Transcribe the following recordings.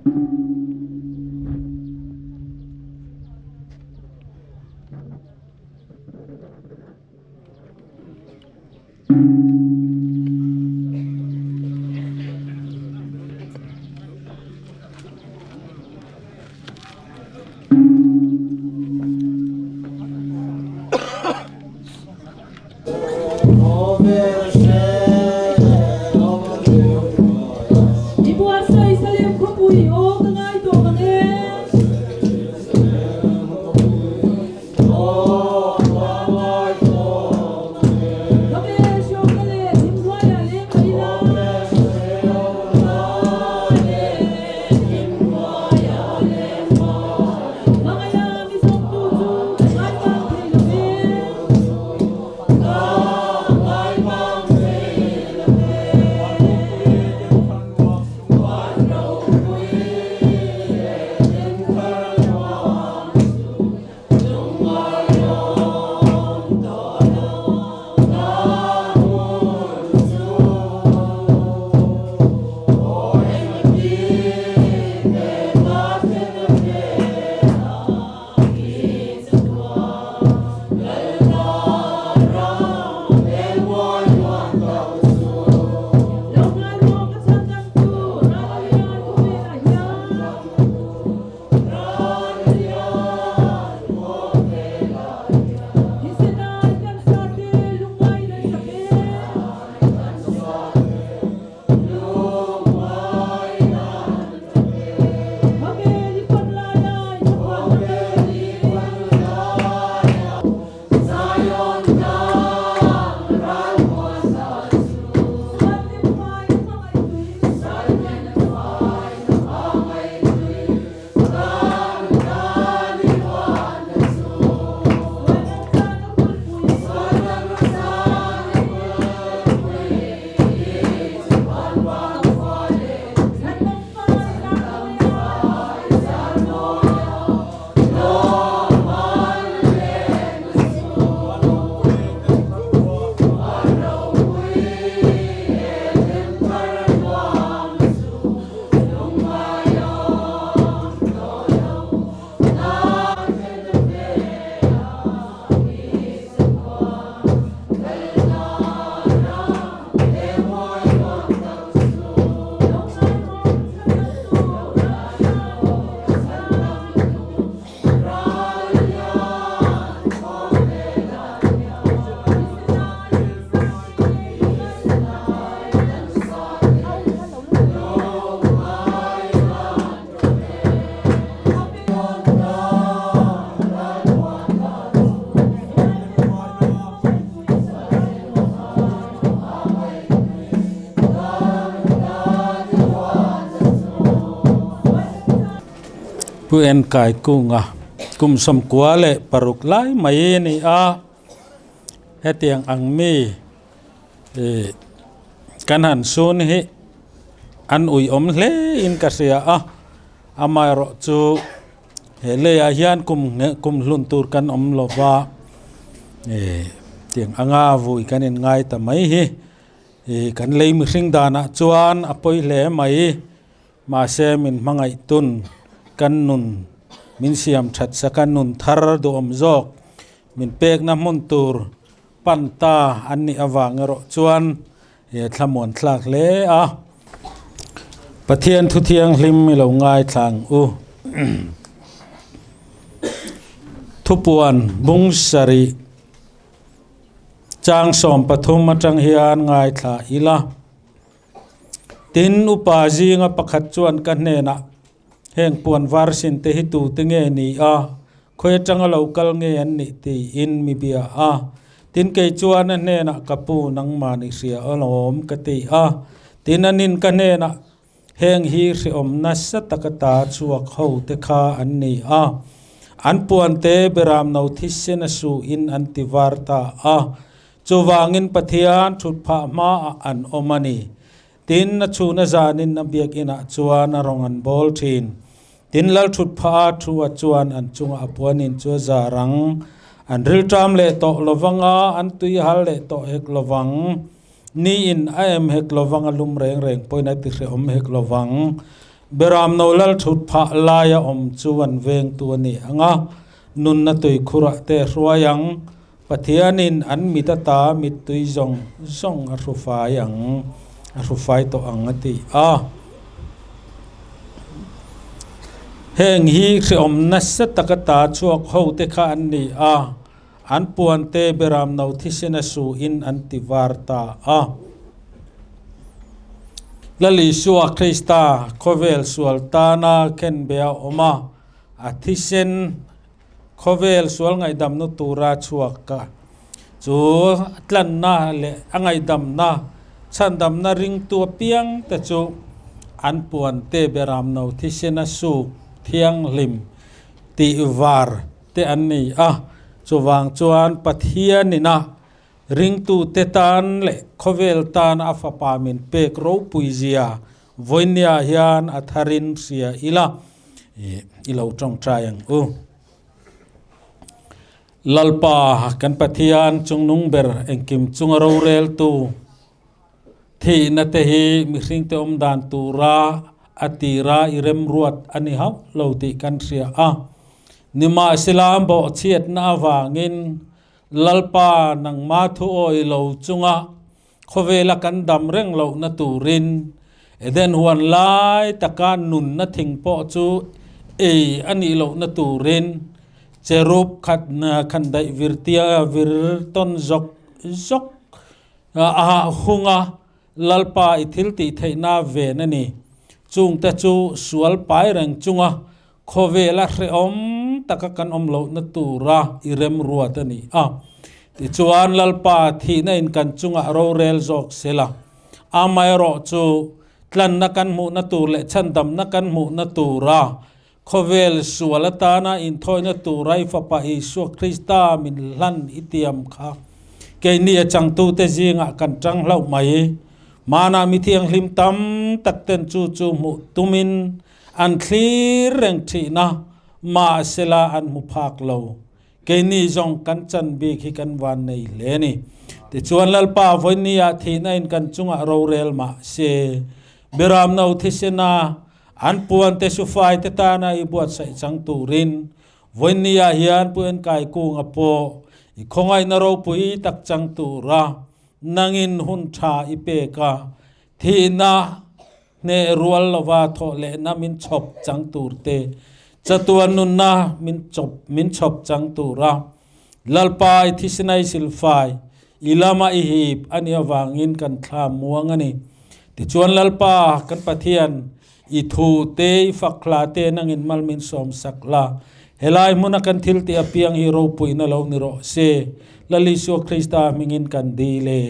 I buatsaih Salem khawpui aw ka ngai tawh mang e. Pu En Kai Kunga kum 96 lai mai a ni a, hetiang ang mi ih kan han sun hi an uiawm hle in ka hria a, amaherawh chu he leiah hian kum kum hlun tur kan awm lo va ih tiang anga vui kan in ngai ta mai hi ih kan lei mihring danah chuan a pawi hle mai. Mahse min hmangaih tun kan nun min siam that sak a nun thar duhawm zawk min pekna hmun tur pan ta an nih avang erawh chuan he thlamuan thlak hle a. Pathian thu thianghlim i lo ngaithla ang u. Thupuan bung sarih chang 13 atang hian ngaithla ila. Tin, upa zinga pakhat chuan ka hnenah, Heng puan var sin te hi tute nge ni a, khawi atanga lo kal nge an nih? tiin mi bia a. Tin, kei chuan a hnenah, Ka pu, nangmah ni hria alawm, ka ti a. Tin, anin ka hnenah, Heng hi hrehawm nasa taka ta chhuak ho te kha an ni a, an puan te beram no thisen a suhin an ti var ta a. Chuvangin Pathian thutphah hmaah an awm a ni. Tin, a chhuna zanin a biakinah chuan a rawng an bawl thin. Tin, lal thutphah a thu a chuan an chungah a puanin chu a zar ang. An rilṭam leh tawh lovang a, an tui hal leh tawh hek lovang. Niin a em hek lovang a lum reng reng pawhin a tihrehawm hek lovang. Beramno lal thut phah laia awm chu an vengtu a ni ang a, nunna tuikhurah te a hruai ang. Pathianin an mit ata mittui zawng zawng a hru fai ang, a hru fai tawh ang a ti a. Heng hi hreawm nasa taka ta chhuak ho te kha an ni a, an puan te beramno thisen a su in an ti var ta a. Lal Isua Krista khawvel sual tana khenbe a awm a, a thisen Khawvel sual ngaihdamna tura chhuak ka chu tlanna leh a ngaihdamna chhandamna ringtu apiang te chu an puan te beramno thisena suk thianghlim tih var te an ni a. Chuvang chuan Pathianina ringtute tan leh khawvel tana a fapa min pek ropui zia Vawinia hian a tharin hria ila, i lo tawngtai ang u. Lalpa kan Pathian chungnung ber engkim chunga roreltu thihna te hi mihringte awm dan tura a tira i remruat a ni hauh lo tih kan hria a. Nimahsela bawhchhiatna avangin Lalpa nangma thu awi lo chunga Khawvela kan dam reng lohna turin Eden huan lai taka nunna thing pawh chu ei a nih lohna turin cherub khat khan daih virtia vir tawn zawk zawk a hunga Lalpa i thil tih theihna ven a ni. Chungte chu sual pai reng chunga Khawvela hrehawm taka kan awm lohna tura i remruat a ni a. Tichuan, Lalpa thihna in kan chungah rorel zawk sela, amaherawh chu tlanna kan hmuhna tur leh chhandamna kan hmuhna tura khawvel sual atana inthawina tura i Fapa Isua Krista min hlan i tiam kha keini a changtute zingah kan tang hlauh mai. Hmanah mi thianghlim tam tak ten chu chu hmuh tumin An thlir reng thihna mahsela an hmu phak lo. Keini zawng kan chan bik hi kan van nei hle a ni. Tichuan Lalpa vawinia thihna in kan chungah rorel mah se, Biramno thisena an puante sufai te tana i buatsaih chang turin vawinia hian Pu Enkai Kunga pawh i khawngaihna ropui tak chang tura nangin hun tha i pek a, thihna Hneh rual lova thawh lehna min chhawp chang tur te, chatuan nunna min chawp min chhawp chang tura Lalpa i thisinai silfai i lama i hip a nih avangin kan thla muang a ni. Tichuan Lalpa kan Pathian i thu te i fak hla te nangin mal min sawm sak la, helai hmuna kan thil tih apiang hi ropuina lo ni rawh se, Lal Isua Krista hmingin kan dil e.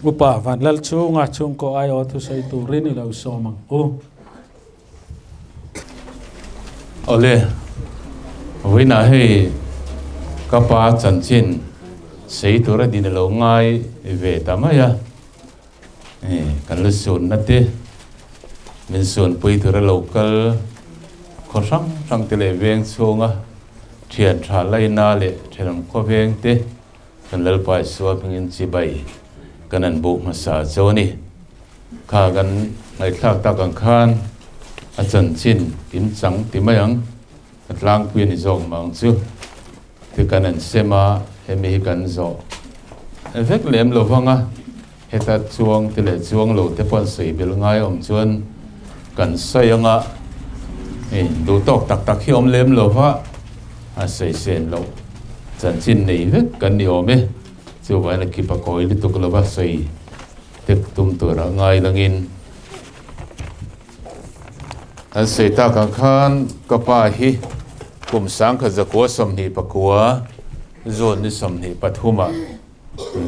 Upa Vanlal chhunga chhungkaw aiawh thusawi turin i lo sawm ang u. Awle, vawiinah hei ka pa chanchin sei tura din a lo ngai ve ta mai a, kan la sunna te min sunpui tura lo kal khaw hrang hrang te leh veng chhunga thian tha laina leh thenawm khawveng te Kan Lalpa Isua hmingin chibai kan an buk hmasa cho a ni. Kha kan ngaihthlak tak ang khan a chanchin kim chang ti mai ang, a tlangpui a ni zawk mah ang chu ti kan an sem a, hemi hi kan zawh vek lem lo vang a, heta chuang te leh chuang lo te pawh an sawi belh ngai awm chuan kan sawi ang a, duh tawk tak tak hi awm lem lo va. A sawi sen loh chanchin nei vek kan ni awm e. Chuvangin a kip a kawi lutuk lova sawi tek tum tur a ngai langin an sawi tak ang khan ka pa hi kum 1924 June ni 23 ah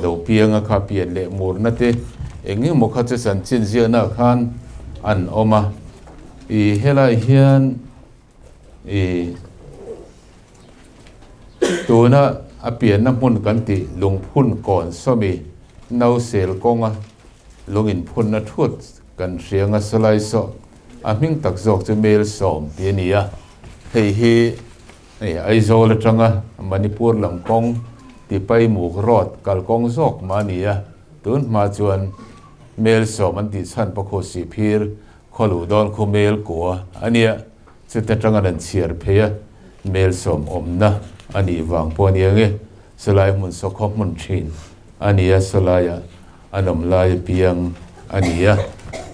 lo piang a kha pian leh murna te eng emaw kha chu chanchin ziahna ah khan an awm a. Ih helai hian I tuna a pianna hmun kan tih lungphun kawn sawmi nausel kawnga lung inphunna thut kan hriang a salai saw a hming tak zawk chu mel sawm tih a ni a, hei hi Aizawl atanga Manipur lam kawng Tipaimuk road kalkawng zawk mah a ni a, tun hma chuan mel sawm an tih chhan pakhaw sihphir. Khawluh dawn khu mel kua a nia, chuta tanga an chhiar phei a, mel sawm awmna a nih vang pawh a nia nge, sawlai hmun sawkhaw hmun thin a nia, sawlaia an awm lai apiang a ni a,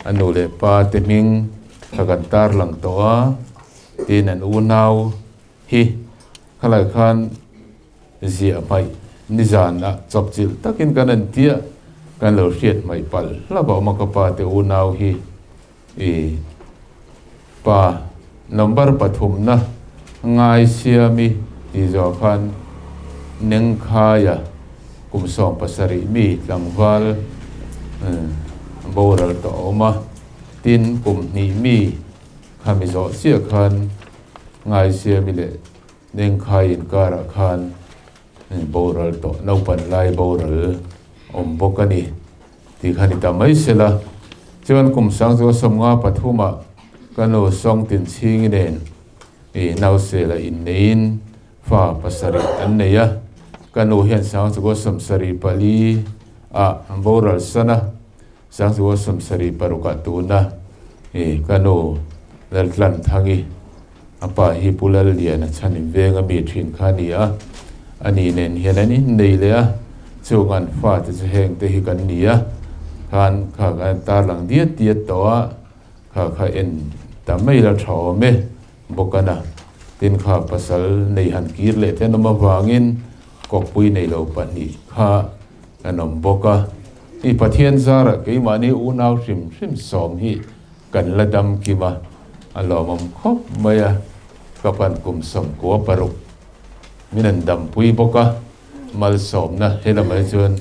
a nu leh pa te hming kha kan tarlang tawh a, tin an unau hi khalai khan Ziah hmaih nizan ah chawpchilh takin kan en tiah kan lo hriat hmaih palh hlauh a awm a ka pa te unau hi i pa number pathumna ngai siami tih zawh khan Nengkhaia kum 70 mi tlangval boral tawh a awm a, tin kum hnih mi khami zawh chiah khan ngai siami leh Nengkhai inkarah khan boral tawh naupan lai boral awm bawk a ni tih kha ni ta mai sela. Chuan kum sang chu 53 ah ka nu Sawngtin Chhingi nen i nausela inneiin fa pasarih an nei a. Ka nu hian sang chu 74 ah boral san a, sang chu 76 ah tuna i ka nu Laltlanthangi A pa hi Pu Lalliana chhan in veng a mi thin kha a ni a, a ni nen hian an innei leh a, chung an fate chu heng te hi kan ni a, khan kha kan tarlang diat diat tawh a, kha kha en ta mai la tha awm e bawkana, tin kha pasal nei han kir leh te an awm avangin kawppui nei lo pahnih kha an awm bawk a, i Pathian zarah keimahni unau hrim hrim sawm hi Kan la dam kim a, a lawmawm khawp mai a, ka pan kum 96 min an dampui bawk a, malsawmna he lamah hi chuan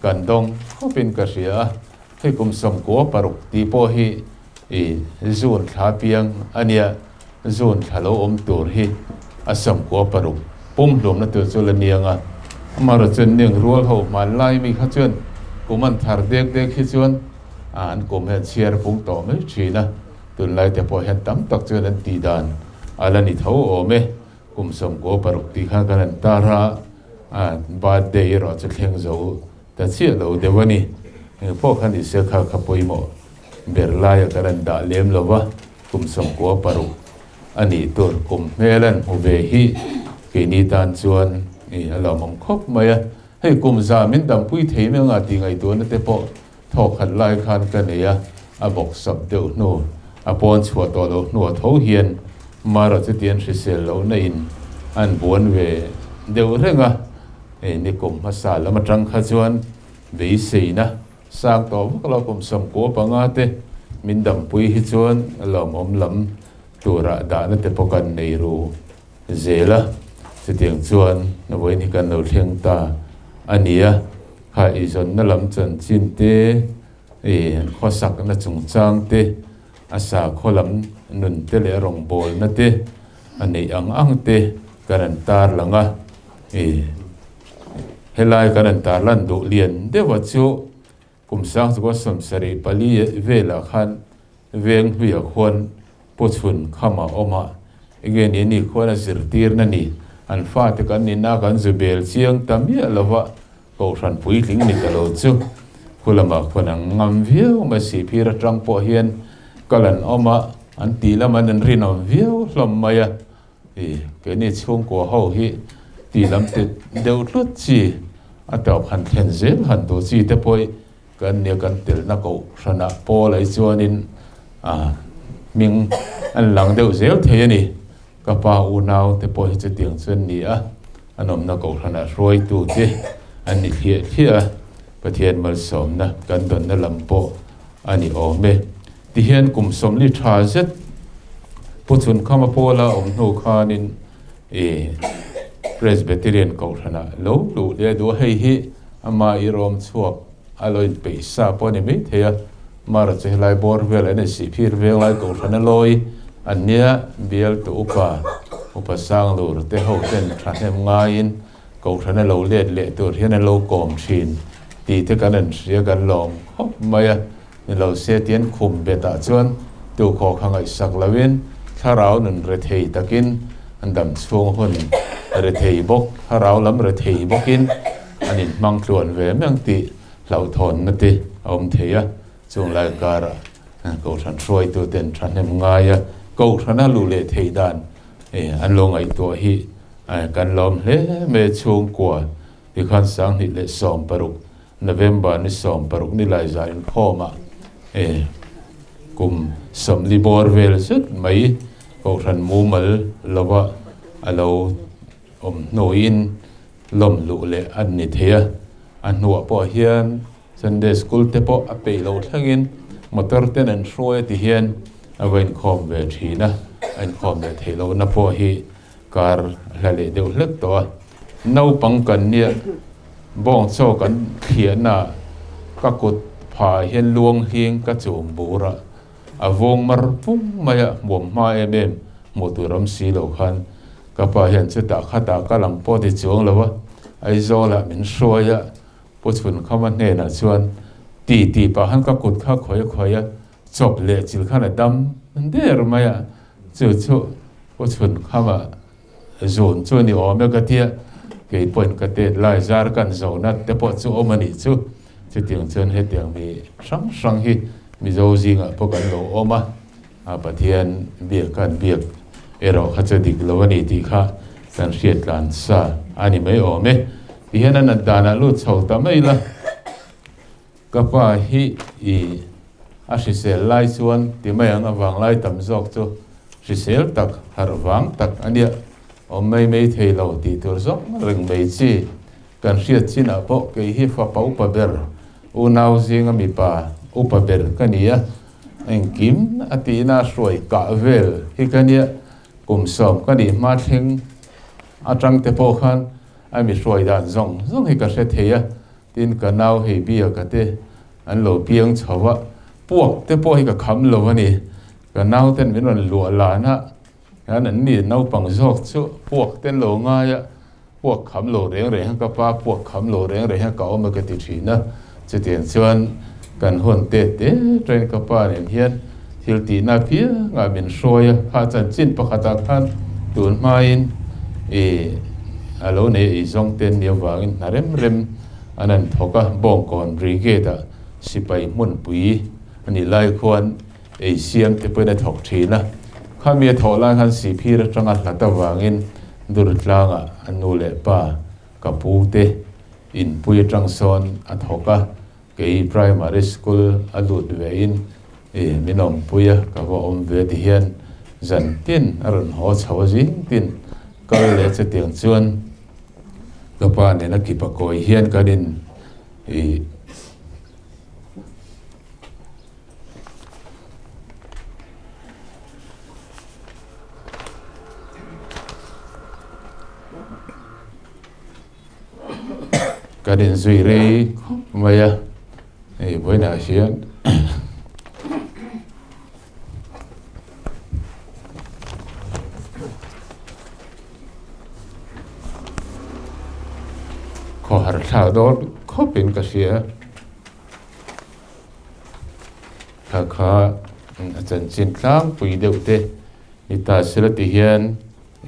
kan dawng khawpin ka hria a, hei kum 96 tih pawh hi i June thla piang a nia, June thla lo awm tur hi a 96 pum hlumna tur chu la niang a, amaherawhchu chuan neng rual ho hmanlai mi kha chuan kum an thar dek dek hi chuan An kum hian chhiar pung tawh mai thin a, tunlai te pawh hian tam tak chuan an tih dan a la ni tho awm e. Kum 96 tih khan kan han tar a, birthday erawh chu thleng zo ta chiah lo deuh a ni. Eng pawh kha ni se kha kha pawimawh ber laia kan han dah lem lo va, kum 96 a nih tur kum hmel an hmu ve hi keini tan chuan a lawmawm khawp mai a. Hei kum za min dampui thei mai anga tih ngaihtuahna te pawh Thawk khat lai khan ka nei a, a bawk sap deuh hnu, a pawn chhuah tawh loh hnuah tho hian Mara chu tian hrisel lohna in an buan ve deuh reng a, hei ni kum hmasa lam atang kha chuan beiseina sang tawh vak lo kum 95 te min dampui hi chuan lawmawm lam turah dahna te pawh kan nei ru zel a, chutiang chuan vawiin hi kan lo thleng ta a ni a. Kha i zawnna lam chanchin te, i khawsakna chungchang te, a sakhaw lam nun te leh rawngbawlna te, a neih ang ang te kan han tarlang a. I helai kan han tarlan duh lian deuha chu kum 1974 velah khan veng hluiah khuan Pu Chhun Khama awm a, enge ni ni khuan a zirtirna ni, an fate kan nihna kan zu bel chiang ta miah lova Kohhran puitling ni ta lo chu khu lamah khuan an ngam viau mai sihphir atang pawh hian kal an awm a, an tih lam an inrinawm viau hlawm mai a, i keini chhungkua ho hi tih lam ti deuh hlut chi a tawp han thlen zel han duh chi te pawh Kan nia kan telna kohhranah Paul ai chuanin a hming an lang deuh zel thei a ni. Ka pa unau te pawh hi chutiang chu an ni a, an awmna kohhranah hruaitu te an ni thliah thliah a, Pathian malsawmna kan dawnna lam pawh a ni awm e. Tihian kum 40 tha zet Pu Chhunkhama Paula awm hnu khanin i Presbyterian kohhranah lo luh leh a duh a, hei hi Ama i rawm chhuak a lo inpeih sa pawh a ni mai thei a, Mara chu helai bawr vel an insi phir veng lai kohhran a lawi an nia, bialtu upa, upa Sanglur te ho ten thahnem ngaiin kohhran a lo let leh tur hian an lo kawm thin tih te kan an hria kan lawm khawp mai a, ni lo se tian khum betah chuan tukhaw kha ngaihsak loin thlarau nun rethei takin an dam chhung hun rethei bawk, thlarau lam rethei bawkin an inhmang tluan ve meng tih hlauhthawnna te a awm thei a, chung lai karah Kohhran hruaituten thahnem ngaia Kohhrana luh leh theih dan an lo ngaihtuah hi kan lawm hle mai a. Chhungkua tikhan 2016 November ni 16 ni lai zan inkhawmah kum 40 bawr vel zet mai Kohhran mumal lova a lo awm hnuin lawm luh leh a ni thei a. A hnuah pawh hian Sunday School te pawh a peih loh thlengin motor ten an hruai a ti hian a va inkhawm ve thin a, a inkhawm leh theih lohna pawh hi kar hla leh deuh hlek tawh a. Naupang kan nia bawng chaw kan thliahna ka kut phah hian luang hling ka chum bur a, a vawng mar pung mai a, hmuam hma em em hmuh tur awm si lo khan ka pa hian chutah khatah ka lang pawh ti chuang lo a, Aizawlah min hruai a. Pu Chhunkhama hnenah chuan ti ti pah khan ka kut kha khawi a khawi a, chawp leh chil khan a dam der mai a, chu chu Pu Chhunkhama zun chu ni awm e ka tia, kei pawhin ka tet lai zar kan zo nat te pawh chu awm a nih chu. Chutiang chuan hetiang mi hrang hrang hi Mizo zingah pawh kan lo awm a, a Pathian biak kan biak erawh kha chu dik lo a ni tih kha kan hriat tlan sa a ni mai awm e. Tihian a nat danah lut chho ta mai la, ka pa hi i a hrisel lai chuan ti mai ang avang lai tam zawk chu hrisel tak, harh vang tak a nia, awm mai mai thei lo tih tur zawk reng mai chi kan hriat chinah pawh kei hi fapa upa ber unau zinga mipa upa ber ka ni a. Engkim a tihna hruai kah vel hi ka nia, kum 10 ka nih hma thleng atang te pawh khan a mi hruai dan zawng zawng hi ka hre thei a, tin ka nau hei biaka te an lo piang chho a, puak te pawh hi ka kham lo a ni, ka nau ten min rawn luah lan a, hian an ni naupang zawk chu puak ten lo ngai a, puak kham lo reng reng hian ka pa puak kham lo reng reng hian ka awm a ka ti thin a, chutiang chuan kan hun te te train ka pa nen hian thil tihna piangah min hruai a, kha chanchin pakhatah khan tun hmain i a lo nei ei zawng te an nih avangin hna rem rem an han thawk a, Bawngkawn Brigade ah sipai hmunpui a nih lai khuan Ei siam te pawhin a thawk thin a, khami a thawh lai khan Sihphir atanga hlat avangin Durtlangah a nu leh pa ka pu te inpui atang sawn a thawk a, kei primary school a lut vein i min awmpui a, ka va awm ve ti hian zan tin a rawn haw chho a zing tin kal leh chutiang chuan ka pa nena kipa kawi hian kan in i Kan inzui rei khawp mai a, hei vawiinah hian khawhar thlak dawn khawpin ka hria. Thla kha a chanchin tlangpui deuh te ni ta sela ti hian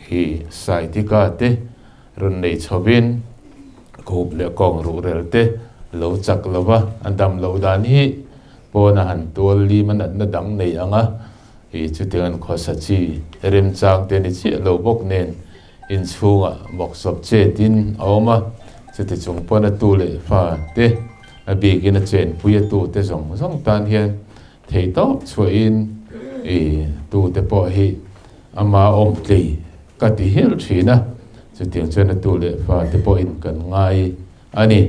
hi Saitika te rawn nei chhovin khup leh kawng ruhrel te lo chak lo va, a dam loh dan hi pawna han tual lim a natna dang nei ang a, hi chutiang an khawsa chi remchang te ni chiah lo bawk nen inchhungah bawksawp chetin a awm a, chuti chung pawn a tu leh fa te A bikin a chenpui a tute zawng zawng tan hian thei tawp chhuahin i tute pawh hi ama awm tlei ka ti hial thin a, chutiang chuan a tu leh fa te pawhin kan ngai a ni.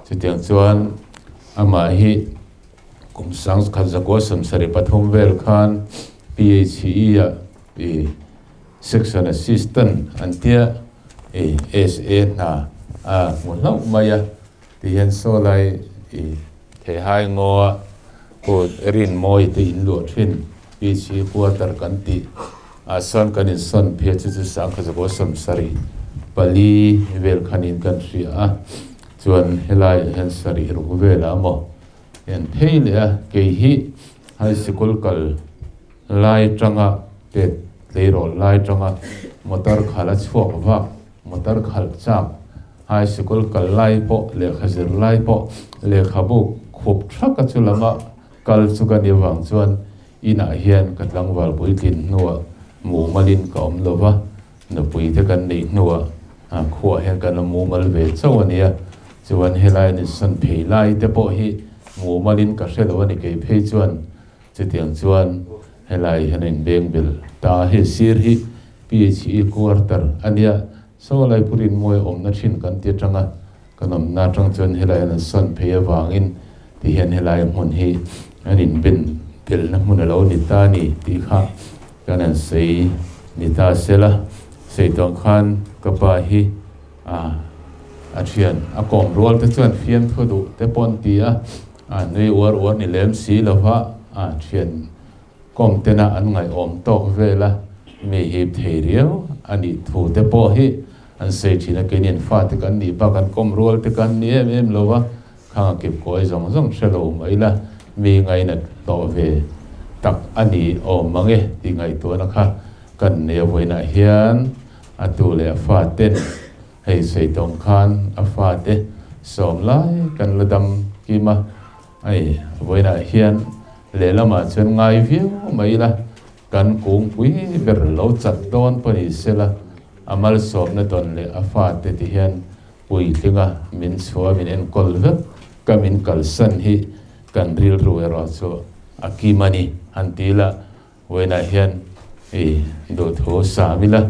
Chutiang chuan amah hi kum 1973 vel khan PHE ah i Section Assistant an tia i SA hna a hmu hlauh mai a. Ti hian saw lai i Theihai ngaw a kut Rinmawi te in luah thin PC quarter kan tih ah sawn kan in sawn phei chu chu 1974 vel khan in kan hria a, chuan helai ah hian sarih ruk vel ah maw hian phei leh a, kei hi high sikul kal lai tanga pet tleirawl lai tanga motor khalh a chhuak vak motor khalh chak High sikul kal lai pawh, lehkha zir lai pawh, lehkhabu khup thak a chu lama kal chu ka nih avang chuan inah hian ka tlangval puitlin hnuah mumalin ka awm lo va, nupui te kan neih hnuah khuaah hian kan la mumal ve chauh a nia. Chuan helai ni sawn phei lai te pawh hi mumalin ka hre lo a ni kei phei chuan chutiang chuan helai hian a inbeng bel ta a, hei sir hi PHE quarter a nia, saw lai purin mawi awmna thin kan ti atanga Kan awmna atang chuan helai an sawn phei avangin ti hian helai hmun hi an inben belhna hmun a lo ni ta a ni tih kha kan han sawi ni ta se la. Sawi tawh khan ka pa hi a thian a kawm rual te chuan fiamthu duh te pawh an ti a, a nui uar uar ni lem si lova a thian kawm tena an ngaihawm tawk vel a, mi hip thei riau a nih thu te pawh hi An sawi thin a, keini an fate kan nih bak an kawm rual te kan ni em em lo a, khang a kip kawi zawng zawng hre lo mai la, mi ngainat hlawh ve tak a ni awm mang e tih ngaihtuahna kha kan nei a vawiinah hian a tu leh a faten hei sawi tawng khan a fate sawm lai kan la dam kim a, hei vawiinah hian lehlamah chuan ngai viau mai la. Kan kungpui ber lo chat dawn pawh ni sela, a malsawmna dawn leh a fate ti hian puitlinga min chhuah min enkawl vek ka min kalsan hi kan rilru erawh chu a kim a ni han ti ila, vawiinah hian i duhthu sam ila,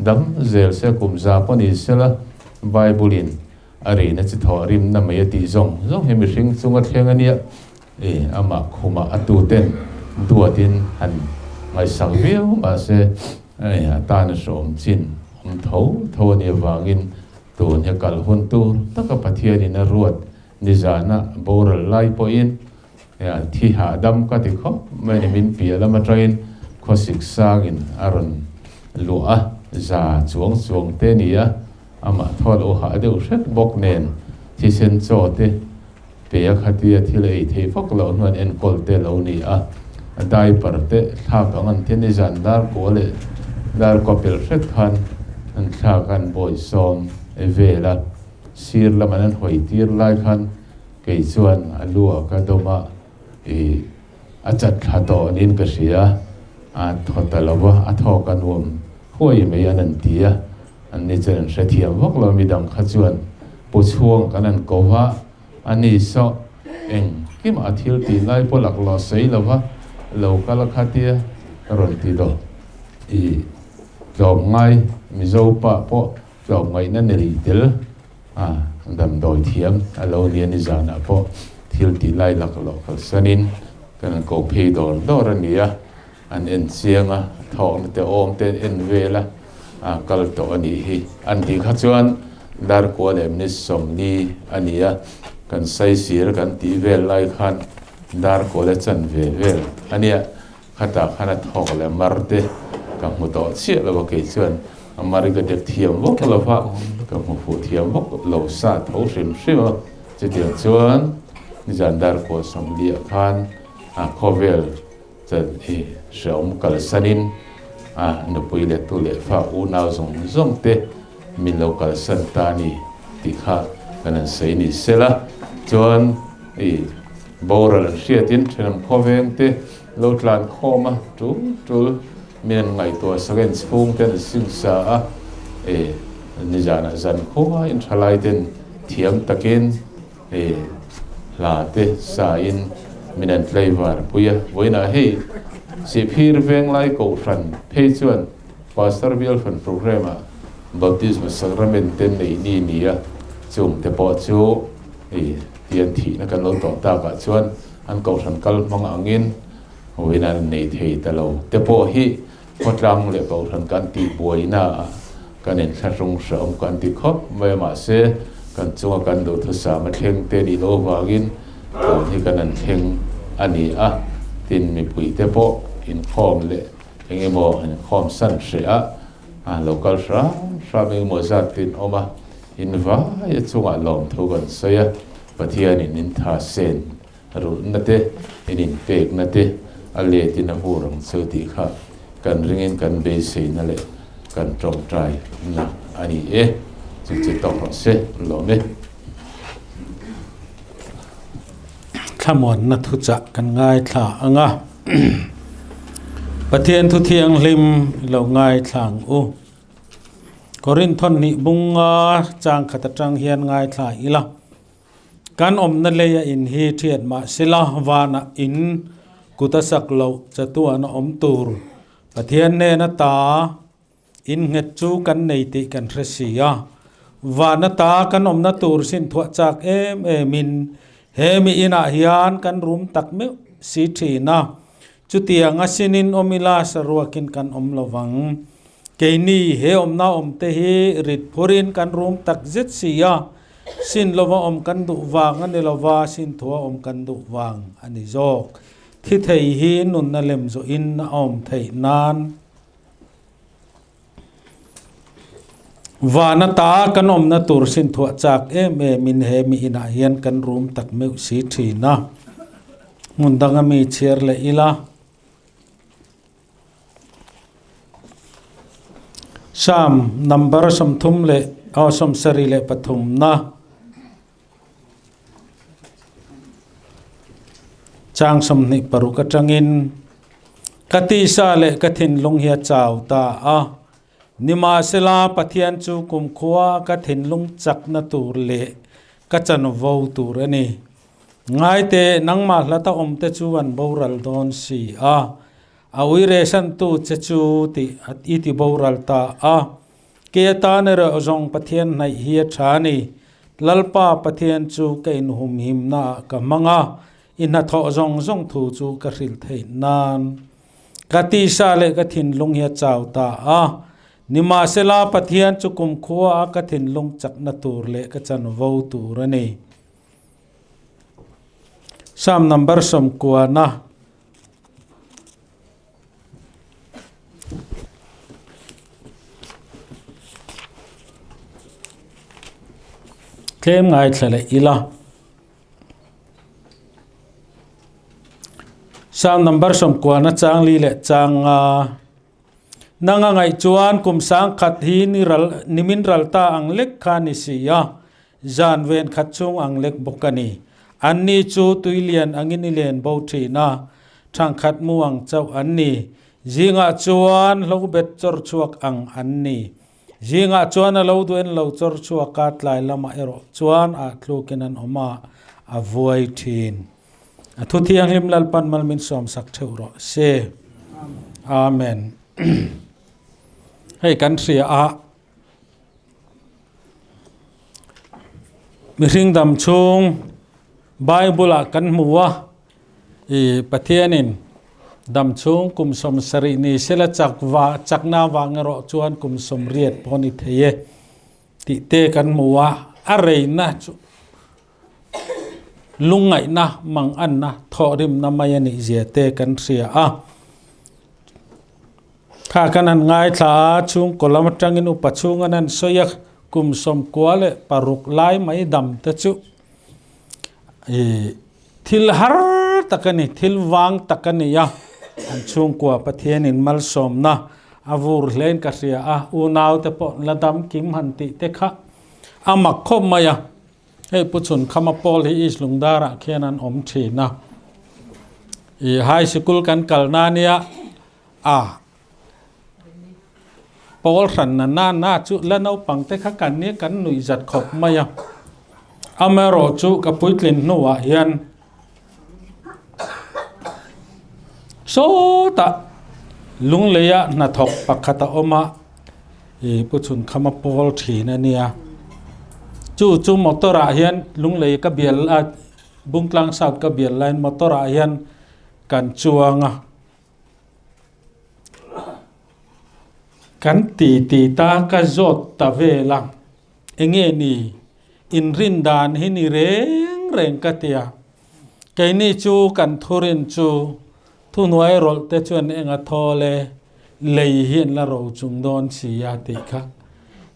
dam zel se kum za pawh ni sela, Bible-in a rihna chi thawh rimna mai a tih zawng zawng hi mihring chunga thleng a nia. I amah khumah a tuten duatin han ngaihsak viau mahse hei a tan a hrawm chin awm tho tho a nih avangin tun hi kal hun tur taka Pathianin a ruat nizana boral lai pawhin a thi hahdam ka ti khawp mai a ni. Min piah lam atangin khawsik sangin a rawn luah a, za chuang chuang te a ni a, amah thaw lo hah deuh hret bawk nen thisen chaw te Pe a khatia thil ei thei vak loh hnuan enkawl te lo ni a, a diaper te thlak ang an ti nizan dar kua leh dar kua pelh hret khan an thlak a an bawi sawm e vel a, sir lam an an hawi tir lai khan kei chuan a lu ah ka dawm a i a chat thla tawh niin ka hria a thaw ta lo a, a thawk a nuam huai mai an an ti a. An ni chuan an hrethiam vak lo, midang kha chuan pu chhuang kan an ko va, a ni saw engkimah a thil tih lai pawh lak lo sawi lo va, lo kal kha tia rawn ti daw. I tlawmngai Mizo pa pawh tlawmngaihna ni rih tel a, damdawi thiam a lo nia nizanah pawh thil tih lai lak loh kalsanin kan an ko phei dawr dawr a ni a. An en chiang a, thawkna te awm te an en vel a, a kal tawh a nih hi. An tih kha chuan Darkua leh Miss Sawmli a ni a, kan saisir kan tih vel lai khan Darkua la chan ve vel a nia. Khatah khan a thawk leh mar te ka hmu tawh chiah lo a, kei chuan a mar hi ka dek thiam vak lo va, ka hmu fuh thiam vak lo sa tho hrim hrim a. Chutiang chuan nizan Darkua Sawmli ah khan a khawvel Chan hi hreawm kalsanin a nupui leh tu leh fa unau zawng zawng te min lo kalsan ta a ni tih kha kan han sawi ni sela. Chuan i boral an hriatin thenawm khawveng te lo tlan khawm a tul tul min an ngaihtuah sak a inchhung te an singsa a, i nizanah zan khua in thalai ten thiam takin Hei hla te sa in min an tlaivar pui a, vawiinah hei Sihphir Venglai Kohhran phei chuan Pastor Bialhran programme ah Baptisma Sacrament te neih ni ni a, chung te pawh chu hei tian thihna kan lo tawh tak ah chuan an Kohhran kal hmang angin vawiinah an nei thei ta lo te pawh hi Khawtlang leh Kohhran kan tih buaina ah kan inthlahrung hreawm kan ti khawp mai a, mahse kan chunga kan duhthusam a thleng te nih loh avangin tun hi kan an thleng a ni a, tin mipuite pawh inkhawm leh eng emaw inkhawm san hreh a, a lo kal hram hram eng emaw zat te in awm a, in vai a chungah lawmthu kan sawi a, Pathianin in tha sen Rulhna te, in inpekna te a letin a hur ang cheu tih kha kan ringin kan beiseina leh kan tawngtaina a ni e. Chu chu tawk rawh se, lawm e. Thlamuanna thuchah kan ngaithla ang a, Pathian thu thianghlim i lo ngaithla ang u. Korinthon hnih bunga chang khat atang hian ngaithla ila. Kan awmna leia in hi thiat mah sela vanah in kut a sak loh chatuan a awm tur Pathian hnena ta In nghet chu kan nei tih kan hre si a, van ata kan awmna tur sin thuah chak em emin he mi inah hian kan rum tak meuh si thin a, chutiang a sinin awm ila saruakin kan awm lo vang. Keini he awmna awmte hi rit phurin kan rum tak zet si a, sin lova awm kan duh vang a ni lova, sin thua awm kan duh vang a ni zawk. Thi thei hi nunna lem zawhin a awm theih nan. Van ata kan awmna tur sin thuah chak em emin he mi inah hian kan rum tak meuh si thin a. Hmun danga mi chhiar leh ila. Psalm number 34 leh aw 73 na Chang 26 atangin, Ka tisa leh ka thinlung hi a chau ta a, nimahsela Pathian chu kumkhua ka thinlung chakna tur leh ka chanvo tur a ni. Ngaite, nangmah hlata awmte chu an boral dawn si a, a uiresantu che chu tih i ti boral ta a. Kei atan erawh zawng Pathian hnaih hi a tha a ni. Lalpa Pathian chu ka inhumhimnaah ka hmang a, i hnathawh zawng zawng thu chu ka hrilh theih nan. Ka tisa leh ka thinlung hi a chau ta a, nimahsela Pathian chu kumkhua a ka thinlung chakna tur leh ka chanvo tur a ni. Psalm number 90. Tlem ngaithla leh ila. Psalm number 90 chang li leh chang nga. Nanga ngaih chuan kum sang khat hi ni ral nimin ral ta ang lek kha ni si a, zan ven khat chung ang lek bawk a ni. Anni chu tuilian angin i len bo thin a, Thangkhat mu ang chauh an ni. Zingah chuan hlo bet chawr chhuak ang an ni. Zingah chuan a lo duh en lo chawr chhuak a, tlai lamah erawh chuan ah tlukin an awm a, a vuai thin. A thu thianghlim Lalpan mal min sawmsak theuh rawh se. Amen. Hei kan hria a, mihring dam chhung Bible-ah kan hmu a, I Pathianin dam chhung kum 70 ni sela chak va chakna vang erawh chuan kum 80 pawh ni thei e tih te kan hmu a, a reina chu lungngaihna manganna thawhrimna mai a nih zia te kan hria a. Kha kan han ngaithla a, chhungkaw lam atangin upa chhung an han sawi a, kum 96 lai mai dam te chu i Thil har tak a ni, thil vang tak a ni a, an chhungkua Pathianin malsawmna a vur hlein ka hria a, unaute pawh la dam kim han tih te kha a mak khawp mai a. Hei Pu Chhunkhama Paul hi East Lungdarah khian an awm thin a, i high sikul kan kalna ania a Pawl hran na na na chu la naupang te kha kan nia kan nuih zat khawp mai a. Amaherawh chu ka puitlin hnuah hian sawtah lungleia hnathawk pakhat a awm a, ih Pu Chhunkhama pawl thin a nia. Chu chu motor ah hian lunglei ka bial a Bungtlang South ka bial laiin motor ah hian kan chuang a. Kan ti ti ta ka zawt ta vel a, enge ni inrin dan hi ni reng reng ka ti a, keini chu kan thurin chu thuhnuai rawlh te chuan eng a thawl e, lei hi an la ro chung dawn si a tih kha.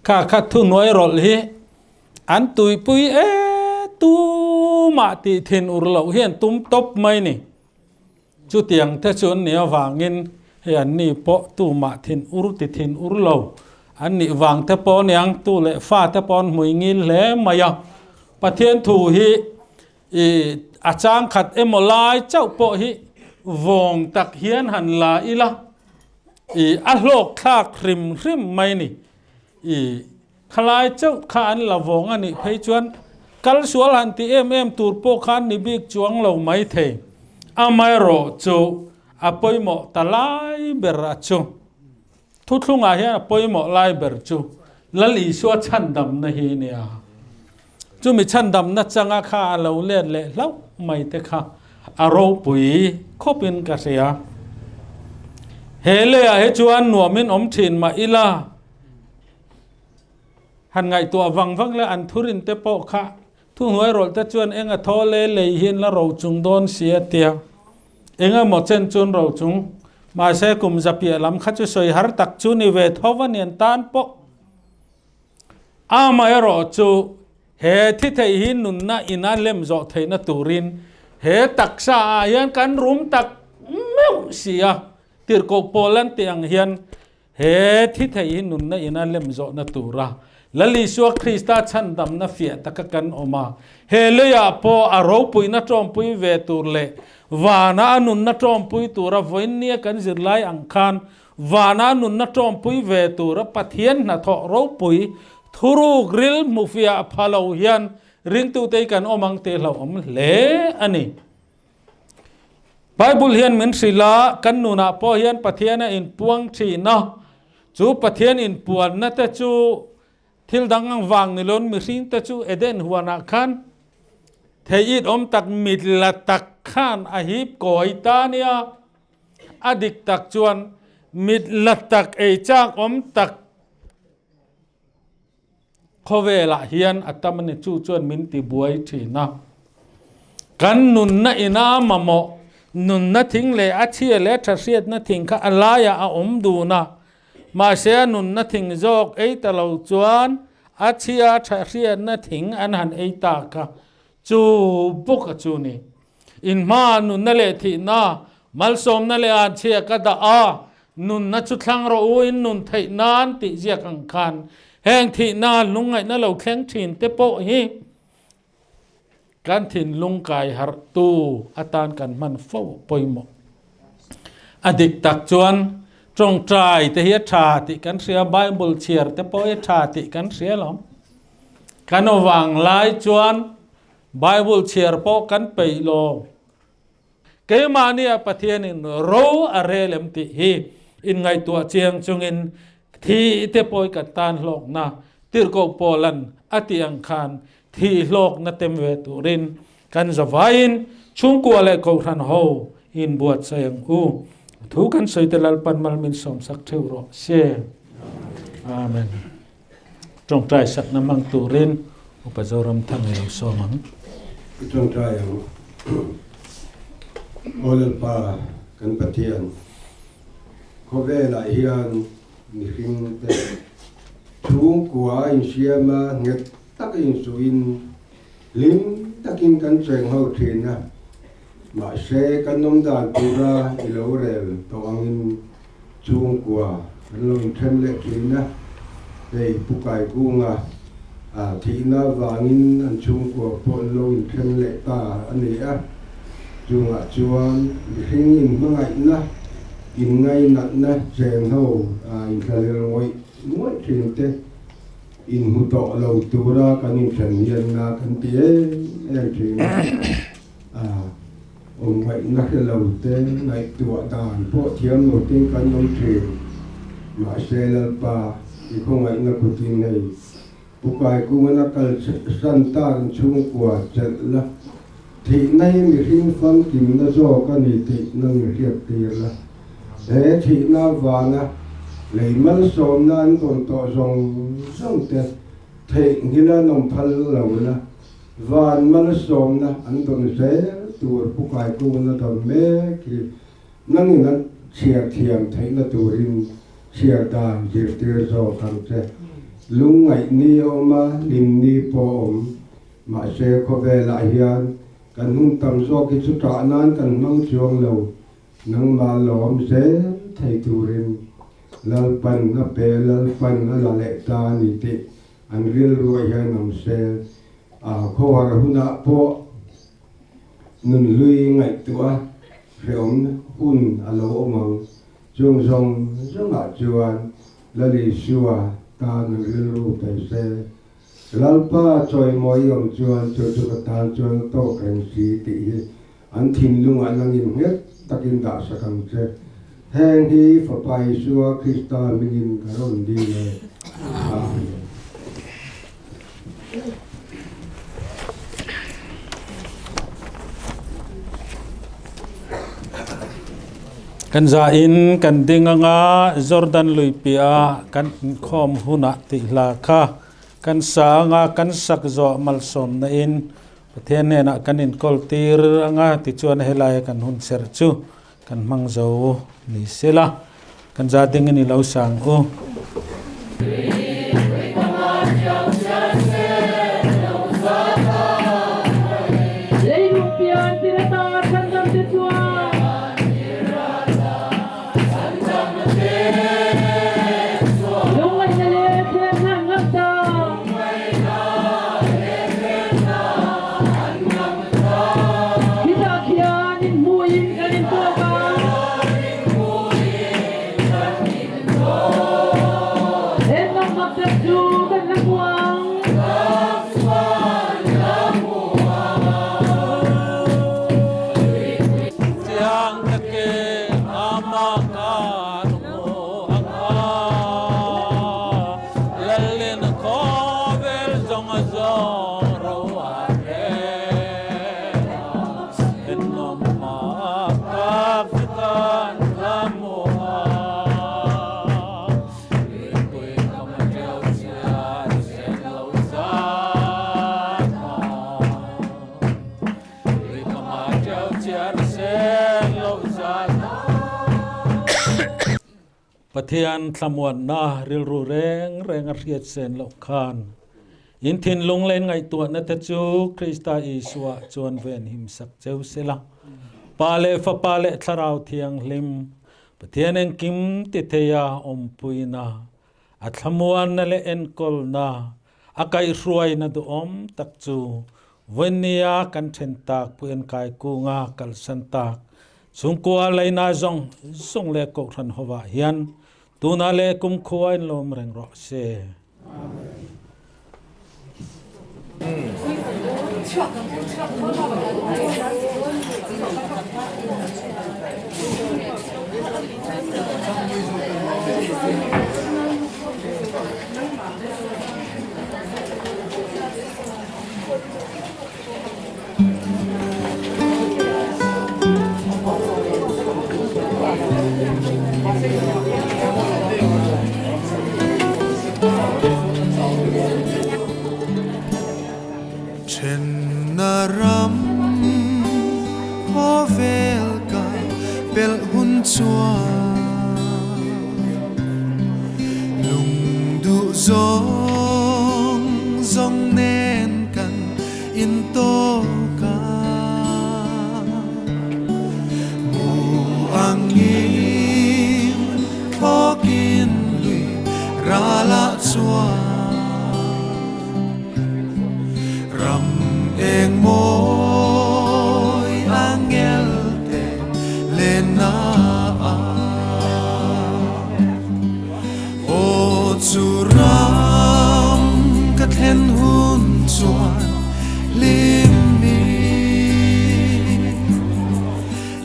Kha kha thuhnuai rawlh hi an tuipui e tumah tih thin ur loh hi an tum tawp mai ni. Chutiang te chu an nih avangin hei an ni pawh tumah thin ur ti thin ur lo an nih vang te pawh aniang tu leh fa te pawh an hmui ngil hle mai a. Pathian thu hi i A chang khat emaw lai chauh pawh hi vawng tak hian han la ila i a hlawk thlak hrim hrim mai ni. I khalai chauh kha an la vawng a nih phei chuan kal sual han ti em em tur pawh khan ni bik chuang lo mai thei. Amaherawh chu a pawimawh ta lai ber a chu. Thuthlungah hian a pawimawh lai ber chu Lal Isua chhandamna hi a nia. Chumi chhandamna changa kha a lo let leh hlauh mai te kha a ropui khawpin ka hria. He leiah hi chuan nuamin awm thin mah ila, han ngaihtuah vang vang leh an thurin te pawh kha thuhnuai rawlh te chuan eng a thaw le lei hian la ro chung dawn si a tia. Engemaw chen chun ro chung, mahse kum zapiah lam kha chu sawi har tak chu ni ve tho va nian tan pawh. Amaherawh chu he thi theih hi nunna ina lem zawh theihna turin he taksa ah hian kan rum tak meuh si a, tirhkoh pawl an tih ang hian He thi theih hi nunna ina lem zawhna tura Lal Isua Krista chhandamna fiah taka kan awm a, he leiah pawh a ropuina tawmpui ve tur leh vana a nunna tawmpui tura vawiinnia kan zirlai ang khan vana a nunna tawmpui ve tura Pathian hnathawh ropui thuruk ril hmufiah pha lo hian ringtute hi kan awm ang tih hlauhawm hle a ni. Bible hian min hrilh a, kan nunah pawh hian Pathian a inpuang thin a, chu Pathian inpuanna te chu thil dang ang vang ni loin mihring te chu Eden huanah khan thei it awm tak mit la tak khan a hip kawi ta nia. A dik tak chuan mit la tak ei chak awm tak Khawvelah hian a tam a ni, chu chuan min ti buai thin a. Kan nunna ina mamawh, nunna thing leh a chhia leh a tha hriatna thing kha a laiah a awm dun a. Mahse a nunna thing zawk ei ta lo chuan a chhia a tha hriatna thing an han ei ta kha chu bawk a chu ni. In hmaah nunna leh thihna, malsawmna leh anchhia ka dah a, nunna chu thlang rawh u, in nun theih nan tih ziak ang khan heng thihna lungngaihna lo thleng thin te pawh hi kan thinlung kai harhtu atan kan hman fo pawimawh. A dik tak chuan tawngtai te hi a tha tih kan hria, Bible chhiar te pawh hi a tha tih kan hria lo. Kan awvang lai chuan Bible chhiar pawh kan peih lo. Keimahnia Pathianin ro a rel em tih hi inngaihtuah chiang chungin thi te pawi kan tan hlawkna Tirhkoh Paulan a tih ang khan thi hlawkna tem ve turin kan zavaiin chhungkua leh kohhran ho inbuatsaih ang u. Thu kan sawi te Lalpan mal min sawmsak theuh rawh se. Amen. Tawngtai sakna hmang turin Upa Zoramthang i lo sawm ang. I tawngtai ang. Aw Lalpa kan Pathian, khawvelah hian mihring te chhungkua a insiam a, nghet taka insuhin hlim takin kan cheng ho thin a, mahse kan awm dan tura i lo rel tawh angin Chhungkua kan lo inthen leh thin a, hei Pu Kaikunga thihna avangin an chhungkua pawh an lo inthen leh ta a ni a. Chungah chuan mihring inhmangaihna, inngainatna cheng ho inthlahlel ngawih ngawih thin te inhmu tawh lo tura kan inthen hian na kan ti em em thin a. Awm ngaihna hre lo te, ngaihtuah dan pawh thiam lo tin kan awm thin. Mahse Lalpa, i khawngaihna kutin hei Pu Kaikungan a kal san tak in chhungkua chelh la, thihna hi mihring famkimna zawk a ni tih nang i hriat tir la. He thihna avanga lei malsawmna an dawn tawh zawng zawng te theihnghilh a nawm phal lo la. Van malsawmna an dawn zel tur Pu Kaikunga dawn mek hi nangin an chhiar thiam theihna turin chhiar dan zirtir zawk ang che. Lungngaih ni a awm a, hlim ni pawh a awm. Mahse khawvelah hian kan hun tam zawk hi chu ṭah nan kan hmang chuang lo. Nangmah lawm zel thei turin Lalpan a pe, Lalpan a la leh ta a ni tih An rilruah hian awm se, a khawhar hunah pawh Nunhlui ngaihtuah hreawm hun a lo awm ang. Chung zawng zawngah chuan Lal Isua tan rilru pe se. Lalpa chawimawi awm chuan chu chu ka tan chuan a tawk reng si tih hi an thinlungah langin nghet takin dahsak ang che. Heng hi Fapa Isua Krista hmingin ka rawn dil e. Amen. Kan za in kan ding anga Jordan lui piah kan inkhawm hunah tih hla kha kan sa anga kan sak zawh malsawmna in Pathian hnenah kan inkawl tir anga tichuan helaia kan hun serh chu kan hmang zo ni sela kan za ding in i lo sang u. Leilung pian tirata chhandamte chuan. Lungngaihna leh thlemna an ngam ta. Khitah khian inhmuhin kan intawk a. Engang mak tak chu kan la hmu ang. Chiang takin ama kan hmu ang a, Lalin khawvel zawng a zawng ro a rel a, Ennawm mak tak chu kan la hmu a. Tuipui kam a ṭeu chhiar sen lo zat a. Pathian thlamuanna rilru reng reng a hriat sen loh khan in thinlung leh in ngaihtuahna te chu Krista Isua chuan ven himsak cheu sela. Pa leh Fapa leh Thlarau Thianghlim Pathian engkim ti theia awmpuina, a thlamuanna leh enkawlna A kaihhruaina duhawm tak chu vawinia kan then tak Pu Enkai Kunga kalsan tak chhungkua leina zawng zawng leh Kohhran hovah hian tunah leh kumkhua in lawm reng rawh se. Thenna ram khawvel ka pelh hun chuan Lung duh zawng zawng nen kan intawk a, Mu angin thlawkin lui ralah chuan Ram eng mawi angel te lenna a. Aw chu ram ka thlen hun chuan hlim mi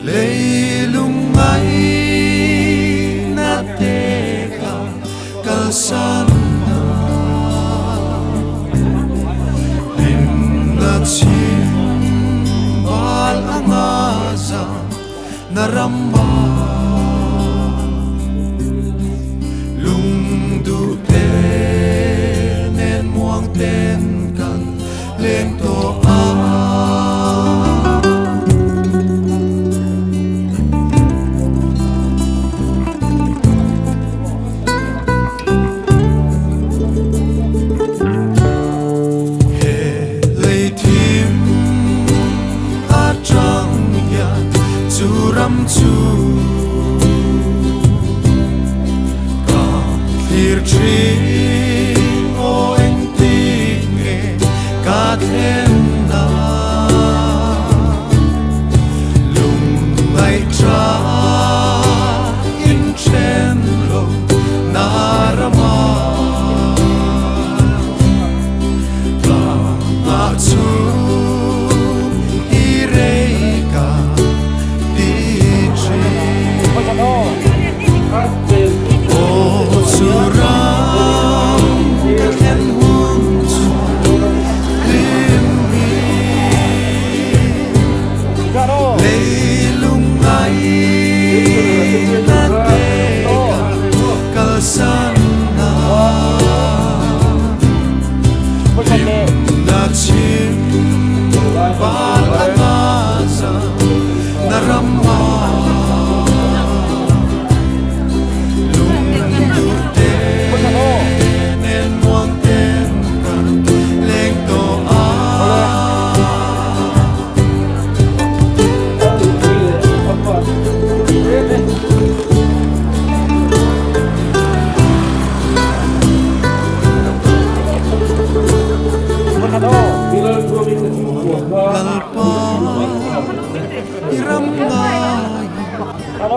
leilung ngaihna te ka kalsan a, hlimna chhim bal anga zan na ram ah lung duh te nen muang ten kan leng tawh a. He lei thim atang hian chu ram chu ka thlir thin aw engtik nge ka thlen na.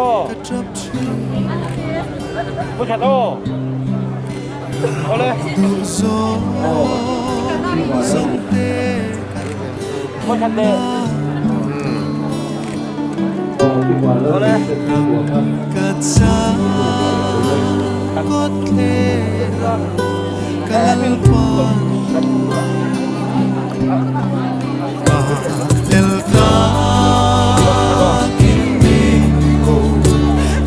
ka tap thin. Duh zawng zawng te kan Ka chang kawt thler ka lalpa Ka tel takin min ko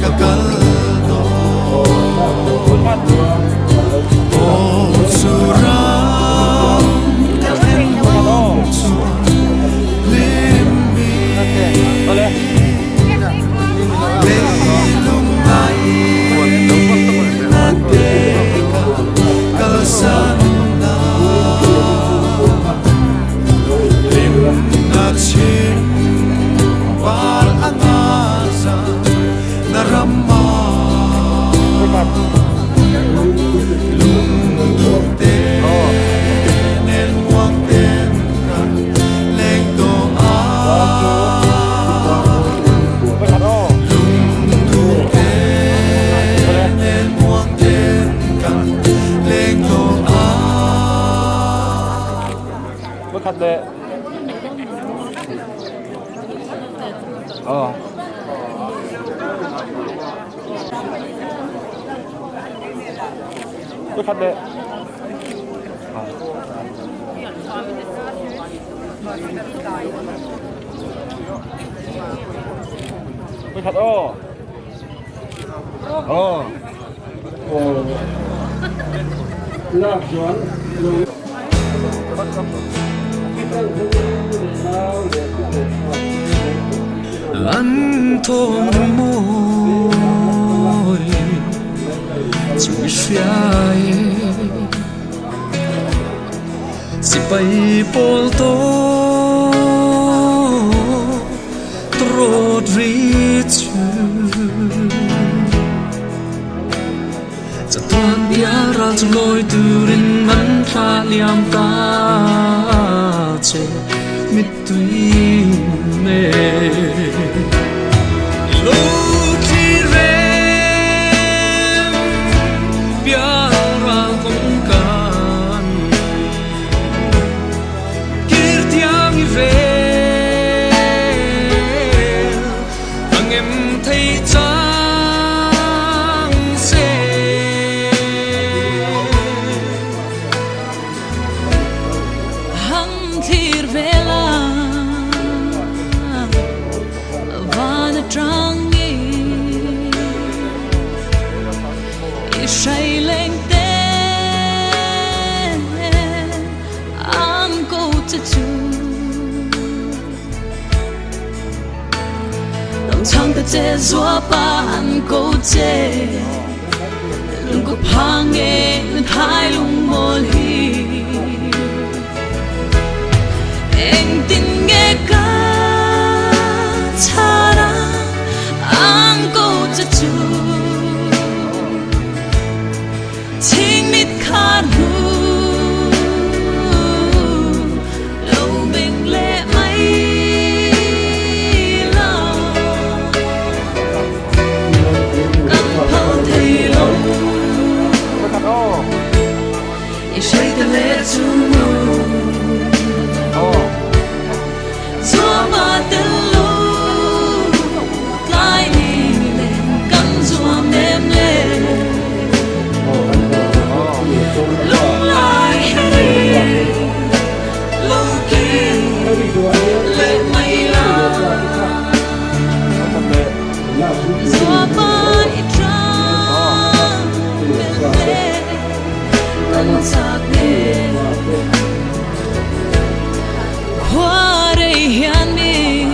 ka kal dawn Aw chu ram ka thlen hun chuan hlim mi Leilung ngaihna te ka kalsan na Hlimna chhim val a nga zan na ram ah Lungduh te nen muang ten ka leng tawh a. Lungduh te nen muang ten ka leng tawh a. An thawm rimawi chu i hria e. Sipai pawl tawh trawt ri chu Chatuan bial ral chu lawi turin an thla liam ta che mittui nen I lo thlir reng bial ral kawngkan Kir thiang i rel a ngem thei chang se. Han thlir vel a van atangin i hrai leng te an ko che chu. Dam chang ta che zua pa an ko che lung ko phang nge thai lung mawl hi Engtin nge ka chhara an ko che chu Chhing mit khar hnu lo beng leh mai la Kan phal thei lo i hre ta leh chu Zuam a tel lo tlai ni len kan zuam nem le Lunglai heri lo kir leh mai la Zuam a i tang bel hle kan chak nge Khua rei hian min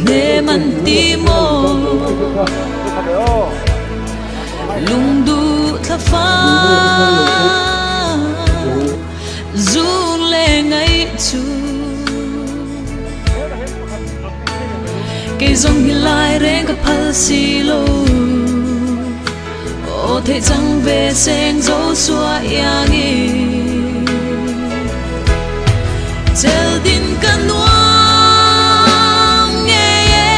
hnem an ti maw Lungduh thla fang zun le ngaih chu Kei zawng hi lai reng ka phal si lo Aw theih chang ve seng zo sua iangin Chel din ka nuam ngei e.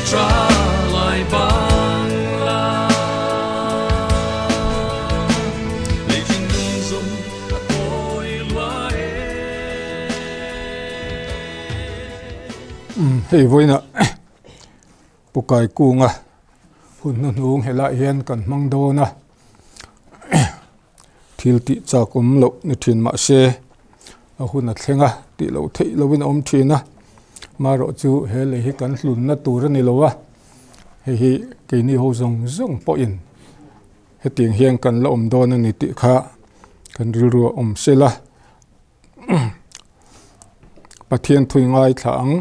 Tra lai bang la. Lei thinlung zawng a tawi lua e. Hei vawiinah Pu Kaikunga hun hnuhnung helaiah hian kan hmang dawn a, thil tih chak awm loh ni thin mah se a hun a thleng a tih loh theih lohin a awm thin a, marawh chu he lei hi kan hlunna tur a ni lo a, hei hi keini ho zawng zawng pawhin hetiang hian kan la awm dawn a ni tih kha kan rilru a awm sel a. Pathian thui ngaithla ang.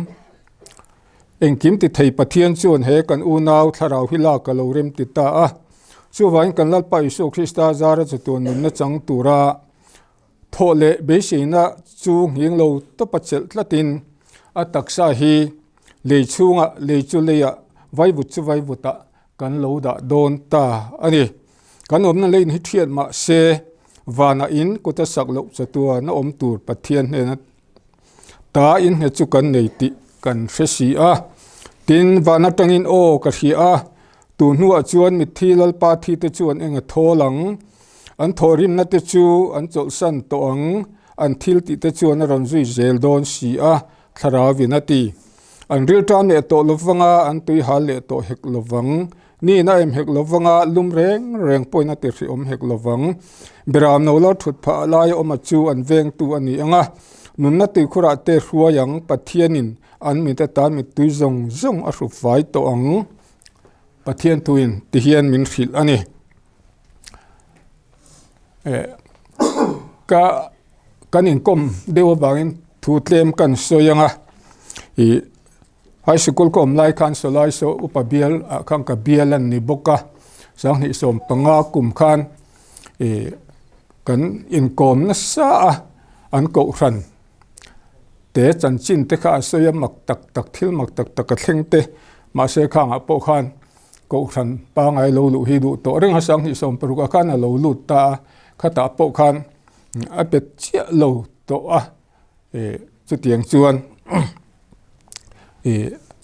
Engkim ti thei Pathian chuan he kan unau thlarau hi lak a lo rem ti ta a. Chuvangin kan Lalpa Isua Krista zara chatuan nunna chang tura thawh leh beiseina chu nghing lo tawpa chelh tlatin a taksa hi lei chhungah lei chu leiah vaivut chu vaivutah kan lo dah dawn ta a ni. Kan awmna leiin hi thiat mah se vanah in kut a sak loh chatuan a awm tur Pathian hnena Ta innghet chu kan nei tih kan hre si a. Tin, van atangin aw ka hria a, tu hnuah chuan mitthi Lalpa thi te chu an eng a thawl ang, an thawhrimna te chu an chawlhsan tawh ang, an thil tih te chuan a rawn zui zel dawn si a, Thlarauin a ti. An rilṭam leh tawh lovanga an tui hal leh tawh hek lovang. Niin a em hek lovanga lum reng reng pawhin a ti hrehawm hek lovang. Beram no lo thut phah lai awma chu an vengtu a ni ang a, nunna tuikhurah te hruai ang Pathianin an mit atan mittui zawng zawng a hrup fai tawh ang. Pathian thuin ti hian min hrilh a ni. Ka kan inkawm deuh avangin thu tlem kan sawi ang a, ih High Sikul ka awm lai khan Sawlai saw upa bial ah khan ka bial an ni bawk a, 2015 kum khan ih kan inkawm nasa a, an kohhran te chanchin te kha a sawi a mak tak tak thil mak tak tak a thleng te mahse khangah pawh khan kohhran pangai lo luh hi duh tawh reng a 2016 ah khan a lo lut ta a, khatah pawh khan a bet chiah lo tawh a. Chutiang chuan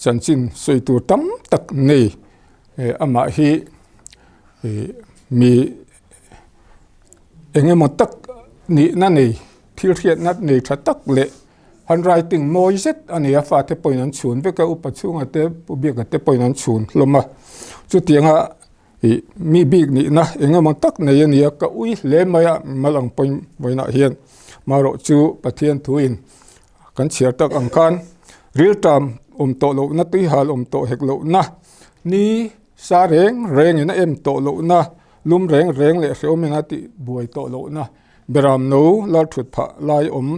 chanchin sawi tur tam tak nei amah hi mi eng emaw tak nihna nei thil hriatna nei tha tak leh handwriting mawi zet a ni a fate pawhin an chhun vek a upa chhunga te pu biaka te pawhin an chhun hlawm a chutianga Ih mi bik nihna eng emaw tak nei a nia ka ui hle mai a mal ang pawhin vawiinah hian marawh chu Pathian thuin kan chhiar tak ang khan rilṭam awm tawh lohna tuihal awm tawh hek lohna ni sa reng rengin a em tawh lohna lum reng reng leh hrehawmin a tih buai tawh lohna beram no lal thut phah lai awm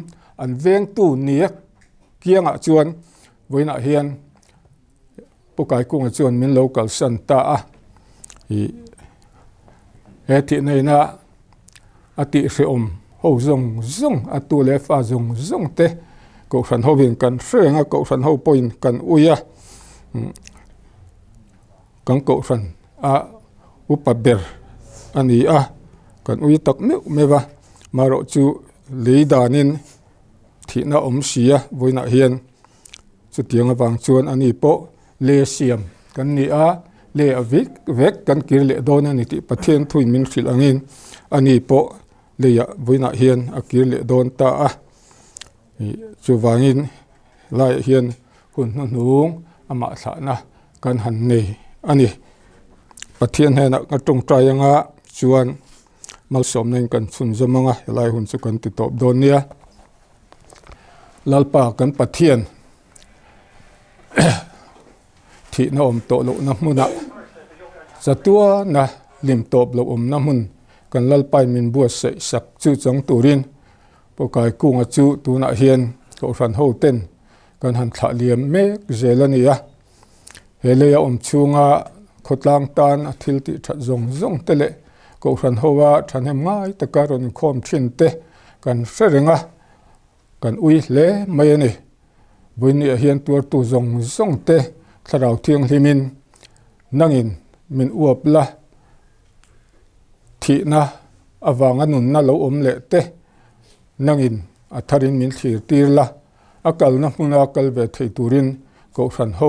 an vengtu nia kiangah chuan vawiinah hian. Pu Kaikunga chuan min lo kalsan ta a, ih he thihna ina a tih hrehawm ho zawng zawng a tu leh fa zawng zawng te kohhran hovin kan hre reng a, kohhran ho pawhin kan ui a, kan kohhran a upa ber a ni a, kan ui tak meuh meuh a, marawh chu lei danin thihna awm si a vawiinah hian. Chutiang avang chuan ani pawh le siam kan ni a, le a vek vek kan kir leh dawn a ni tih Pathian thuin min hrilh angin ani pawh leiah vawiinah hian a kir leh dawn ta a. Ih chuvangin laiah hian hun hnuhnung amah thlahna kan han nei a ni. Pathian hnenah ka tawngtai anga chuan malsawmna in kan chhunzawm anga helai hun chu kan ti tawp dawn nia. Lalpa kan Pathian thihna awm tawh lohna hmunah chatuana hlim tawp loh awmna hmun kan Lalpain min buatsaih sak chu chang turin Pawkai Kunga chu tunah hian Kohhran hoten kan han thlah liam mek zel a ni a. He leia awm chhunga khawtlang tan a thil tih that zawng zawng te leh Kohhran hoa thahnem ngai taka rawn inkhawm thin te kan hre reng a, kan ui hle mai a ni. Vawinia hian tuartu zawng zawng te thlarau thianghlimin nangin min uap la, thihna avanga nunna lo awm leh te nangin a tharin min thlir tir la, a kalna hmuna kal ve thei turin Kohhran ho.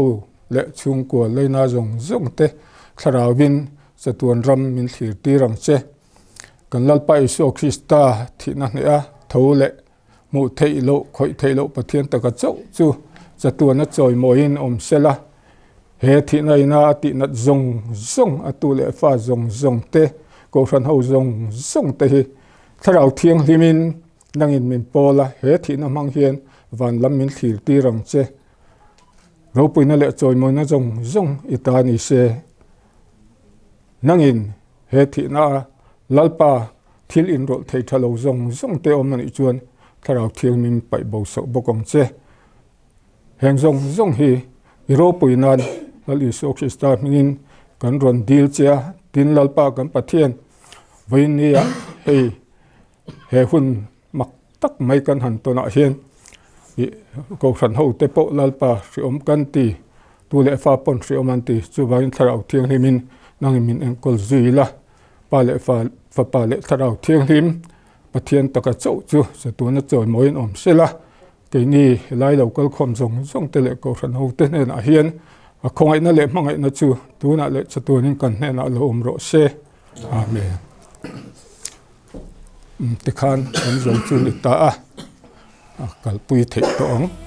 leh chhungkua leina zawng zawng te thlarauvin chatuan ram min thlir tir ang che. Kan Lalpa Isua Krista thihna hneh a tho leh hmuh theih loh, khawih theih loh Pathian taka chauh chu chatuana chawimawiin awm sela, he thihna ina a tihnat zawng zawng, a tu leh fa zawng zawng te, Kohhran ho zawng zawng te hi Thlarau Thianghlimin nangin min pawl a, he thihna hmang hian van lam min thlir tir ang che. Ropuina leh chawimawina zawng zawng i ta ni se. Nangin he thihna a Lalpa thil inrawlh thei tha lo zawng zawng te awm anih chuan Thlarau Thianghlim paih bo soh bawk ang che. Heng zawng zawng hi i ropui nan Lal Isua Krista hmingin kan rawn dil che a, tin Lalpa kan Pathian vawiin hei he hun mak tak mai kan han tawnah hian ih Kohhran ho te pawh Lalpa hriawm kan ti, tu leh fa pawn hriawm an ti, chuvangin Thlarau Thianghlimin nangin min enkawl zui la, Pa leh Fa, Fapa leh Thlarau Thianghlim Pathian taka chauh chu chatuana chawimawiin awm sela, keini helai lo kalkhawm zawng zawng te leh Kohhran ho te hnenah hian a khawngaihna leh hmangaihna chu tunah leh chatuanin kan hnenah lo awm rawh se. Amen. Tikhan kan zo chu ni ta a, a kalpui theih tawh ang.